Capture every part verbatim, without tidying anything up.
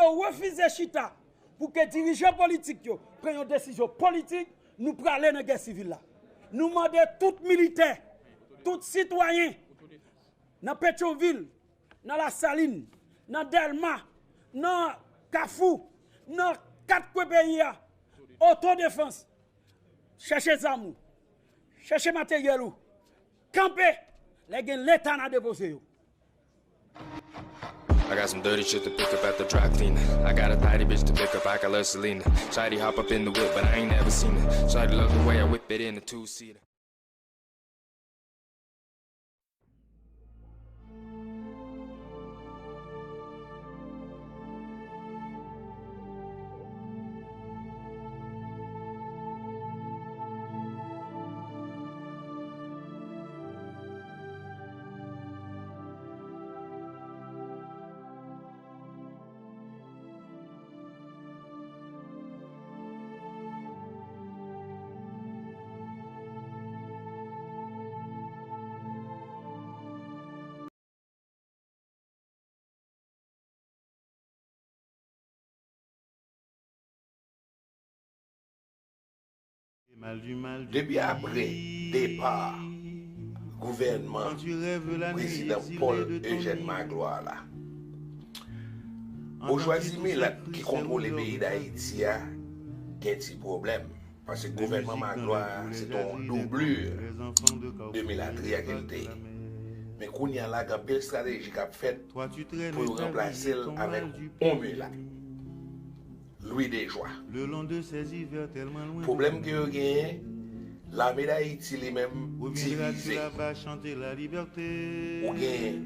Yo refize chita pou ke dirijan politik yo pran yon desizyon politik, nou prale nan gè sivil la. Nou mande tout militè, tout sitwayen nan Petyonvil, nan Lasalin, nan Dèlma, nan Kafou, nan kat kwen peyi a, otodefans, chèche zam ou, chèche materyèl ou, kanpe, lè gen Leta n a depoze yo. I got some dirty shit to pick up at the dry cleaner. I got a tidy bitch to pick up, I call her Selena. Shawty hop up in the whip, but I ain't never seen her. Shawty love the way I whip it in a two seater. Depi apre depa gouvènman Prezidan Paul Eugène Magloire la, boujwazi milat ki kontwole peyi Dayiti a gen ti pwoblèm. Paske gouvènman Magloire a se te yon doublure de milatri a ke l te ye. Men kounye a la gen anpil estrateji k ap fèt pou yo ranplase l avèk yon milat. Louis Desjoie. Pwoblèm ke yo genyen, Lame Dayiti li menm divize. Ou gen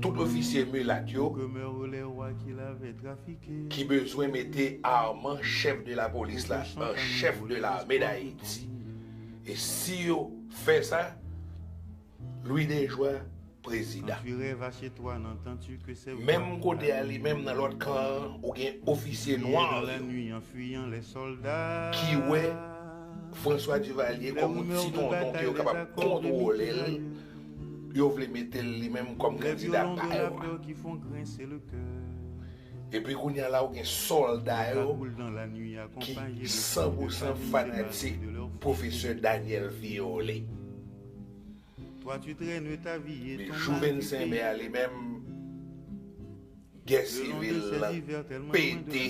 tout ofisye milat yo ki bezwen mete Armand, chèf de lapolis la, an chèf de Lame Dayiti. E si yo fè sa, Louis Desjoie prezidan. Menm kote a li menm nan lòt kan an, ou gen ofisye nwa yo ki wè François Duvalier kòm yon ti tonton ke yo kapab kontwole l, yo vle mete l li menm kòm kandida pa yo a. Epi kounye a la ou gen sòlda yo ki san pou san fanatik pwofesè Daniel Fillolé. Men jou vennsenk me a li menm, gè sivil lan pete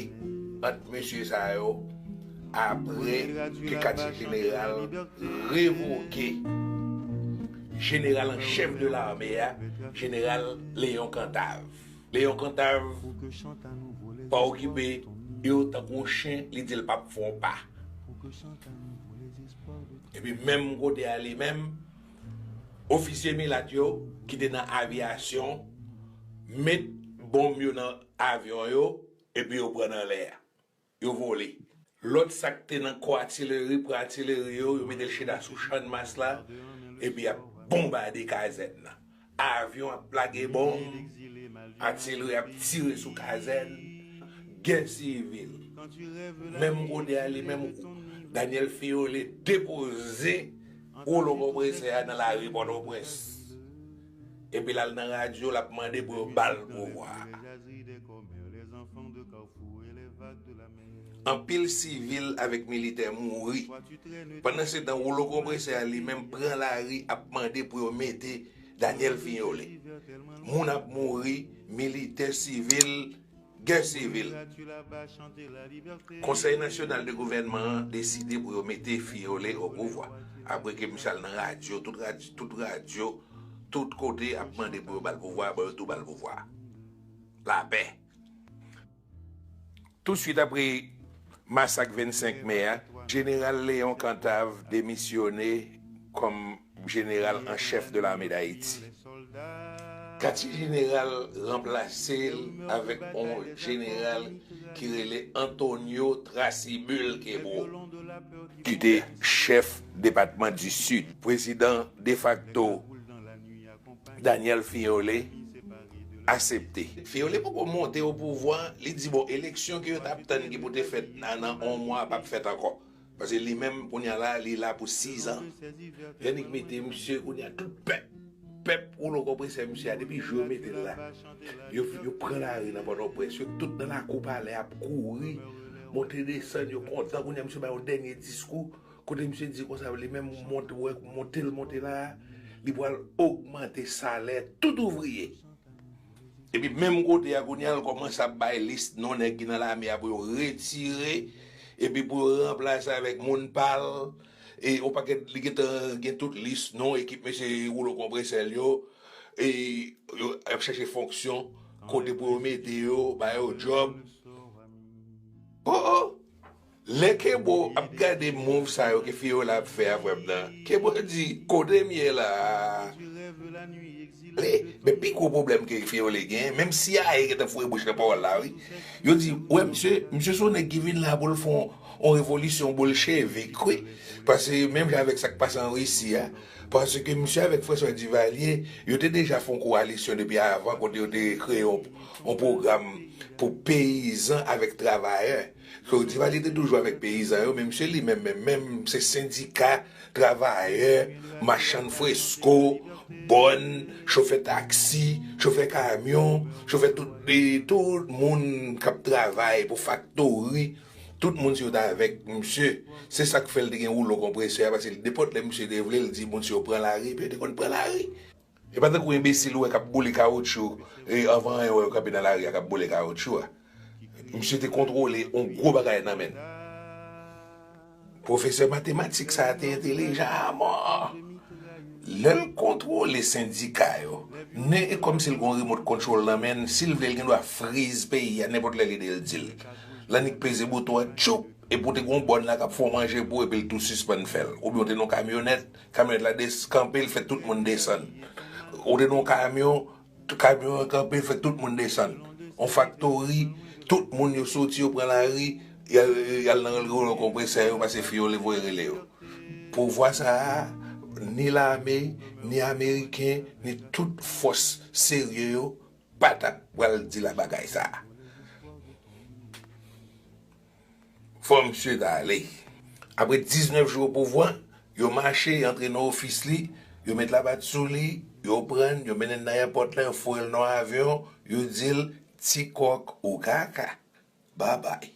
ant mesye sa yo apre ke katye jeneral revoke jeneral an chèf de lame a, jeneral Léon Cantave. Léon Cantave pa okipe yo tankou yon chen, li di l p ap fè yon pa. Epi menm kote a li menm, ofisye milat yo ki te nan aviyasyon met bonm yo nan avyon yo epi yo pran nan lè a. Yo vole. Lòt sa k te nan kò atileri pran atileri yo, yo mete l chita sou channmas la epi y ap bonbade kazèn nan. Avyon ap lage bonm, atileri ap tire sou kazèn, gè sivil. Menm kote a li menm, Daniel Fillolé depoze wolo konpresè a nan lari Pòtoprens. Epi l al nan radyo, l ap mande pou yo ba l pouvwa a. Anpil sivil avèk militè mouri. Pandansetan, wolo konpresè a li menm pran lari ap mande pou yo mete Daniel Fillolé. Moun ap mouri, militè, sivil, gè sivil. Konsèy Nasyonal de Gouvènman an deside pou yo mete Fillolé o pouvwa. Apre ke misye al nan radyo, tout radyo, tout radyo, tout kote ap mande pou yo ba l pouvwa a, bon yo tou ba l pouvwa a. Lapè. Touswit apre masak vennsenk me a, Jeneral Léon Cantave demisyone kòm jeneral an chèf de lame Dayiti. Katye jeneral ranplase l avèk yon jeneral ki rele Antonio Trasibul Kebreau, ki te chèf depatman di Sid. Prezidan defakto Daniel Fillolé asepte. Fillolé poko monte o pouvwa, li di bon, eleksyon ke yo t ap tann ki pou te fèt nan nan yon mwa p ap fèt ankò. Paske li menm kounye a la, li la pou sizan. Yo annik mete misye kounye a tout pèp. pèp woulo konpresè misye a, depi jou yo mete l la. Yo, yo pran lari nan Pòtoprens, yo tout nan lakou palè ap kouri, monte desann, yo kontan. Kounye a misye bay yon dènye diskou, kote misye di konsa, li menm monte, wè, monte l monte la, li pral ogmante salè tout ouvriye. Epi menm kote a, kounye a, l kòmanse ap bay lis non nèg ki nan lame a pou yo retire, epi pou yo ranplase avèk moun pa l. E yon pakèt, li gentan gen tout lis non ekip mesye woulo konpresè l yo. E yo ap chèche fonksyon, kote pou yo mete yo, ba yo djòb. Oh, oh! Lè Kebo ap gade move sa yo ke Fiyola ap fè a, frè m nan, Kebo di, "Kote m ye la a?" Li, men pi gwo pwoblèm ke Fiyola gen, menm si a ye gentan foure bouch nan pawòl la, wi. Yo di, "Wè, misye, misye se yon nèg ki vin la pou l fè yon, yon revolisyon bolchevik, wi." Paske menm jan avèk sa k pase an Risi a, paske misye avèk François Duvalier, yo te deja fè yon kowalisyon depi avan, kote yo te kreye yon, yon pwogram pou peyizan avèk travayè. So, Duvalier te toujou avèk peyizan yo, men misye li menm, menm, menm, se sendika travayè, machann fresko, bòn, chofè taksi, chofè kamyon, chofè tout, e, tout moun k ap travay pou faktori, tout moun se yo t avèk misye. Se sa k fè l te gen woulo konpresè a, paske nenpòt lè misye te vle, l di moun se yo pran lari, epi yo te konn pran lari. E pa tankou enbesil ou wè k ap boule kawotchou, e anvan anyen ou wè yo kanpe nan lari a k ap boule kawotchou a. Misye te kontwole yon gwo bagay nan men l. Pwofesè matematik sa a te entelijan a mò. Lè l kontwole sendika yo, e kòmsi l gen yon remote control nan men l, si l vle, l gen dwa friz peyi a, nenpòt lè l ide l di l. L annik peze bouton an, tchoup, epi w te gen yon bòn la k ap fè w manje pou ou, epi l tou sispann fè l. Oubyen w te nan yon kamyonèt, kamyonèt la des-, kanpe, l fè tout moun desann. Ou te nan yon kamyon, kamyon an kanpe, l fè tout moun desann. On faktori, tout moun yo soti, yo pran lari, y al, y al nan woulo konpresè yo, paske Fiyola voye rele yo. Pouvwa sa a, ni lame, ni ameriken, ni tout fòs serye yo, pa t ap pral di la bagay sa a. Fò misye t ale. Apre diznèf jou o pouvwa, yo mache, antre nan ofis li, yo met lapat sou li, yo pran l, yo mennen l nan èpòt la, yo foure l nan yon avyon, yo di l, "Ti kòk ou kaka. Babay."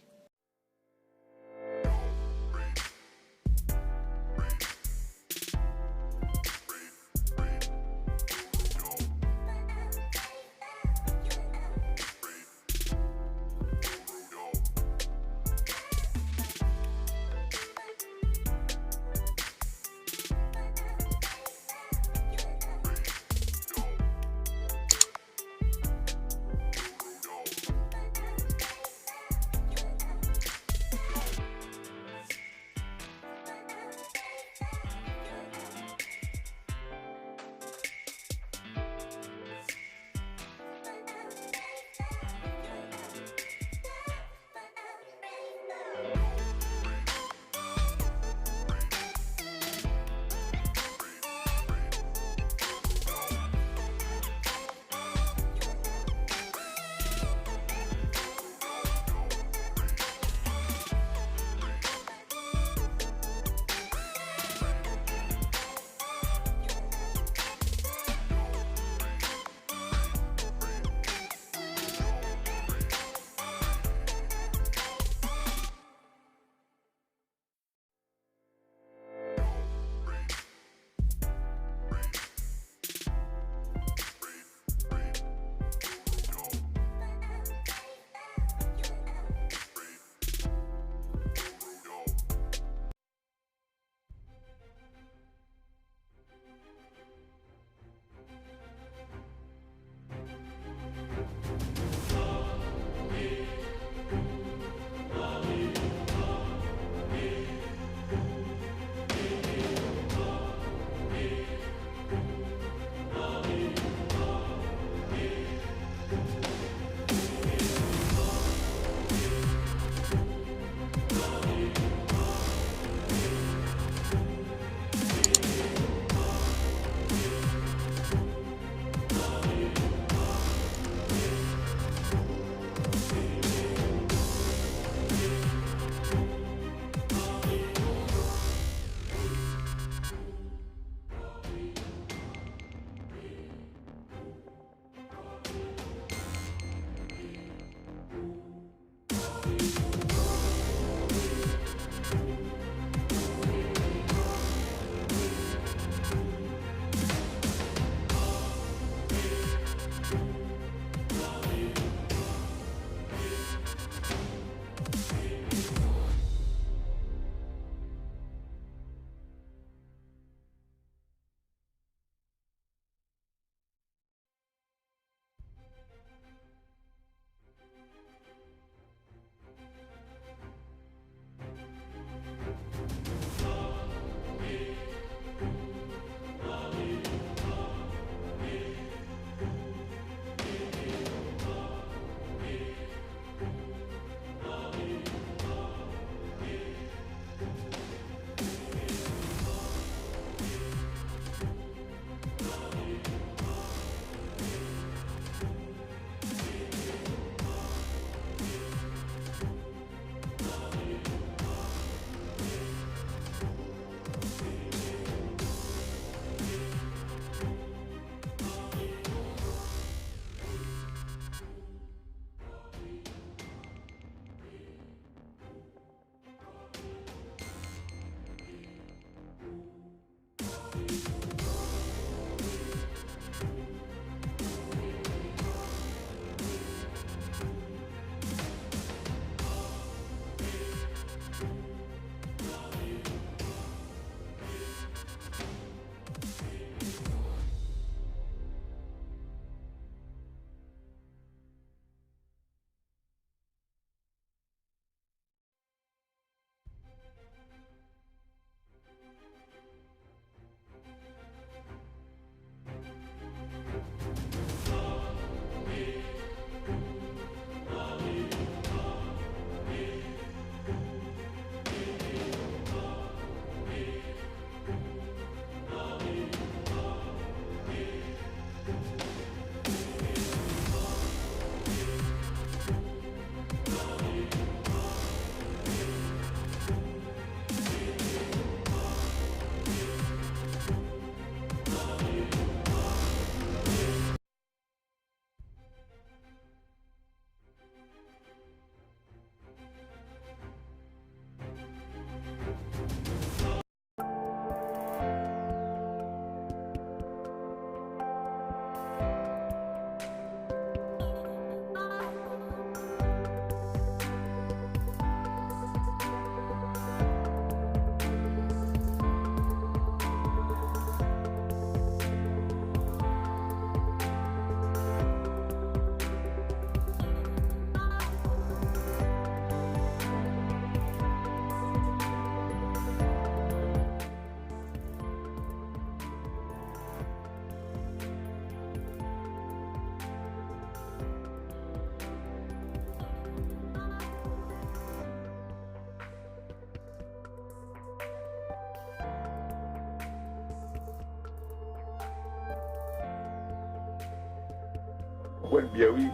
Konprann byen, wi.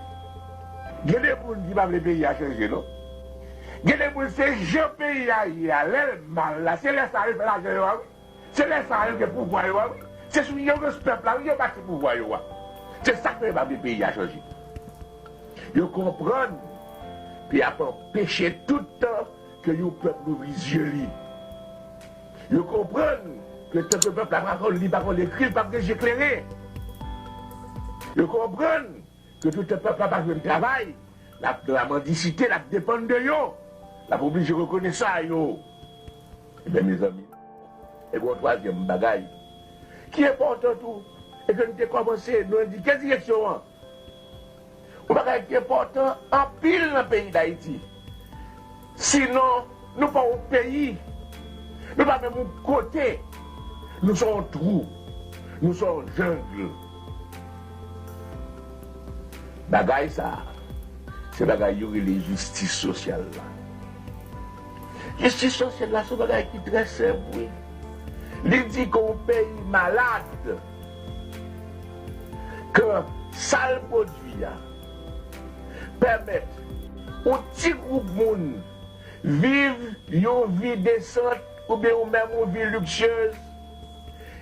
Gen de moun ki pa vle peyi a chanje, non. Gen de moun, se jan peyi a ye a, lè l mal la, se lè sa a yo fè lajan yo a, wi. Se lè sa a yo gen pouvwa yo a, wi. Se sou yo rès pèp la, wi, yo bati pouvwa yo a. Se sa k fè yo pa vle peyi a chanje. Yo konprann peyi a ap anpeche tout tan ke yon pèp louvri zye li. Yo konprann ke tanke pèp la pa konn li, pa konn ekri, l p ap gen je klere. Yo konprann ke toutan pèp la pa jwenn travay, l ap nan lamandisite, l ap depann de yo. L ap oblije rekonèt sa yo. Ebyen, mezanmi, e gen yon twazyèm bagay ki enpòtan tou, e ke nou te kòmanse, nou endike direksyon an. Yon bagay ki enpòtan anpil nan peyi Dayiti. Sinon, nou pa yon peyi. Nou pa menm yon kote. Nou se yon twou. Nou se yon jang. Bagay sa a, se bagay yo rele jistis sosyal la. Jistis sosyal la, se yon bagay ki trè senp, wi. Li di ke yon peyi malad, ke sa l pwodui a pèmèt yon ti gwoup moun viv yon vi desan oubyen yon, menm yon vi liksyez,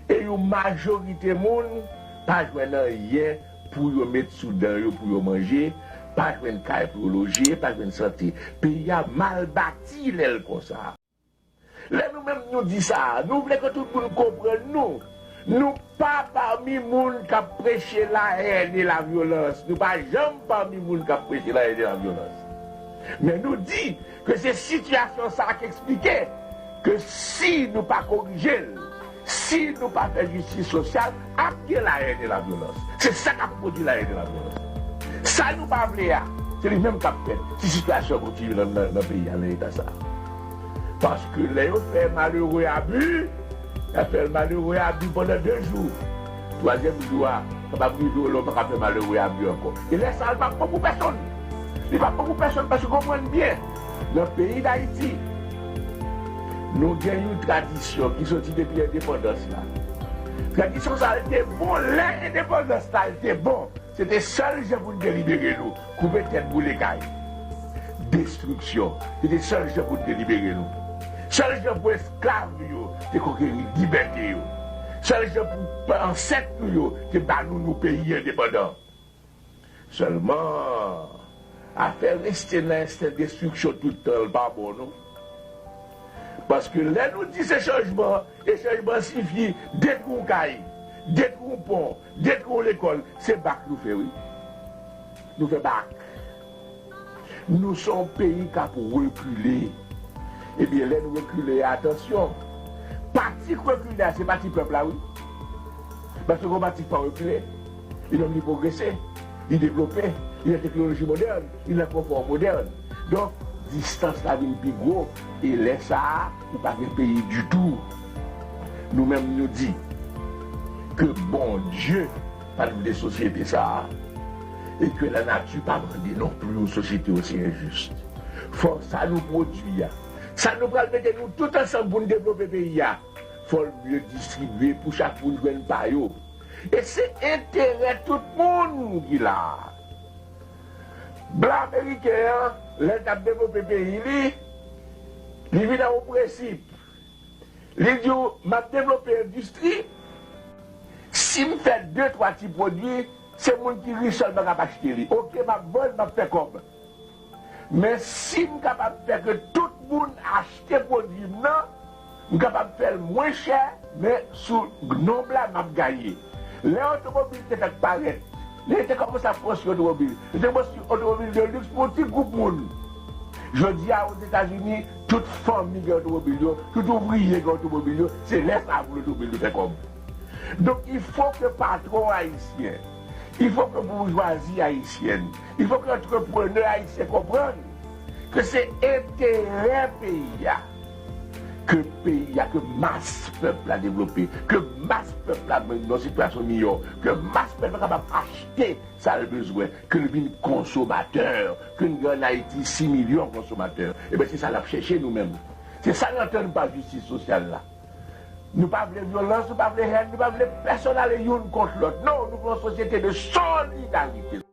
e yon majorite moun pa jwenn anyen pou yo met sou dan yo, pou yo manje, pa jwenn kay pou yo loje, pa jwenn sante. Peyi a mal bati lè l konsa. Lè nou menm nou di sa, nou vle ke tout moun konprann nou. Nou pa pami moun k ap preche lahèn e lavyolans. Nou pa janm pami moun k ap preche lahèn e lavyolans. Men nou di ke se sitiyasyon sa a k eksplike ke si nou pa korije l, si nou pa fè jistis sosyal, ap gen lahèn e lavyolans. Se sa k ap pwodui lahèn e lavyolans. Sa nou pa vle a, se li menm k ap fèt si sitiyasyon kontinye nan, nan, nan peyi a nan eta sa a. Paske lè yo fè malere abi, y ap fè l malere abi pandan de jou. Twazyèm jou a, kapab rive w lè w pa ka fè malere abi ankò. E lè sa a, l p ap bon pou pèsonn. Li p ap bon pou pèsonn paske konprann byen, nan peyi Dayiti, nou gen yon tradisyon ki soti depi endepandans la. Tradisyon sa a, l te bon lè endepandans la, l te bon. Se te sèl jan pou n te libere nou. Koupe tèt, boule kay. Destriksyon. Se te sèl jan pou n te libere nou. Sèl jan pou esklav yo te konkeri libète yo. Sèl jan pou ansèt nou yo te ba nou nou peyi endepandan. Sèlman, afè reste nan ensten destriksyon tout tan, l pa bon, non. Paske lè nou di se chanjman, e chanjman sifi detwi yon kay, detwi yon pon, detwi yon lekòl, se bak nou fè, wi. Nou fè bak. Nou se yon peyi k ap rekile. Ebyen, lè nou rekile, atansyon. Pati k rekile a, se pati pèp la, wi. Paske yon pati k pa rekile, li menm li pwogrese, li devlope, li nan teknoloji modèn, li nan konfò modèn. Donk, distans la vin pi gwo, e lè sa a, ou pa gen peyi ditou. Nou menm, nou di ke Bondye pa t vle sosyete sa a, e ke lanati pa mande non pli yon sosyete osi enjis. Fò sa nou pwodui a, sa nou pral mete nou tout ansanm pou n devlope peyi a, fò l byen distribye pou chak moun jwenn pa yo. E se enterè tout moun ki la a. Blan ameriken an, lè l t ap devlope peyi li, li vin a yon prensip. Li di w, "M ap devlope endistri. Si m fè de, twa ti pwodui, se moun ki rich sèlman k ap achte li. Oke, m ap vann, m ap fè kòb." Men si m kapab fè ke tout moun achte pwodui m nan, m kapab fè l mwen chè, men sou nonb la m ap gaye. Lè otomobil te fèk parèt, lè yo te kòmanse ap konstwi otomobil, yo te konstwi otomobil de liks pou yon ti gwoup moun. Jodi a, Ozetazini, tout fanmi gen otomobil yo, tout ouvriye gen otomobil yo, se lè sa a pou otomobil yo fè kòb. Donk, il faut que patwon ayisyen, il faut que boujwazi ayisyèn, il faut que antreprenè ayisyen konprann ke se enterè peyi a, ke peyi a, ke mas pèp la devlope, ke mas pèp la nan yon sitiyasyon miyò, ke mas pèp la kapab achte sa l bezwen, ke l vin konsomatè, ke n gen ann Ayiti sis milyon konsomatè. Ebyen, se sa n ap chèche nou menm. Se sa n antann pa jistis sosyal la. Nou pa vle vyolans, nou pa vle hèn, nou pa vle pèsonn ale youn kont lòt. Non, nou vle yon sosyete de solidarite.